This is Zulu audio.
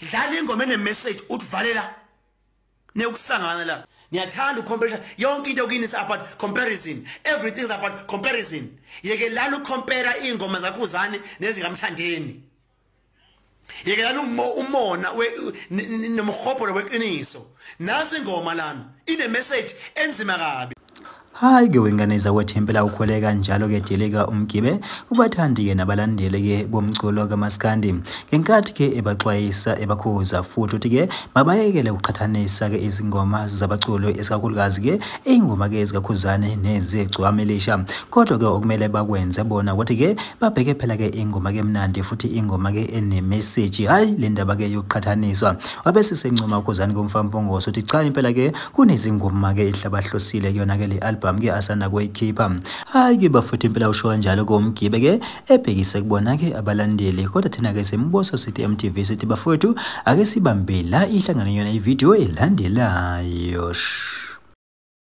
Dlala ingoma ene message uthi valela. Neyokusangana la. Niyathanda ucompare yonke into kini is about comparison. Everything is about comparison. Yekelani ucompare ingoma zaKhuzani nezikaMthandeni. Yekelani umona nomhobholo weqiniso. Nazi ingoma lana ine message enzima kabi. Hayi ke wengane zakwethu impela ukhole kanjalo ke dilika uMgibe kubathandi ke nabalandeli ke bomculo kaMaskandi ngenkathi ke ebaxwayisa ebakhuza futhi uthi ke mabayekele ukuqhathanisa ke izingoma zabaculo esikakhulukazi ke ingoma ke zikaKhuzani nezegcwama elisha, kodwa ke okumele bakwenze bona ukuthi ke babheke phela ke ingoma ke emnandi futhi ingoma ke enemessage. Hayi le ndaba ke yokuqhathaniswa. Wabe sesencoma uKhuzani komfampongoso uthi cha impela ke kunezingoma ke ehlabahlosile kuyona ke le album ke asana kuyikhipha. Hayi ke bafuthi impela usho kanjalo koMgibe ke ebhekise kubona ke abalandeli, kodwa thina ke Semboso sithi MTV sithi bafowethu ake sibambe la ihlangane yona ivideo elandelayo.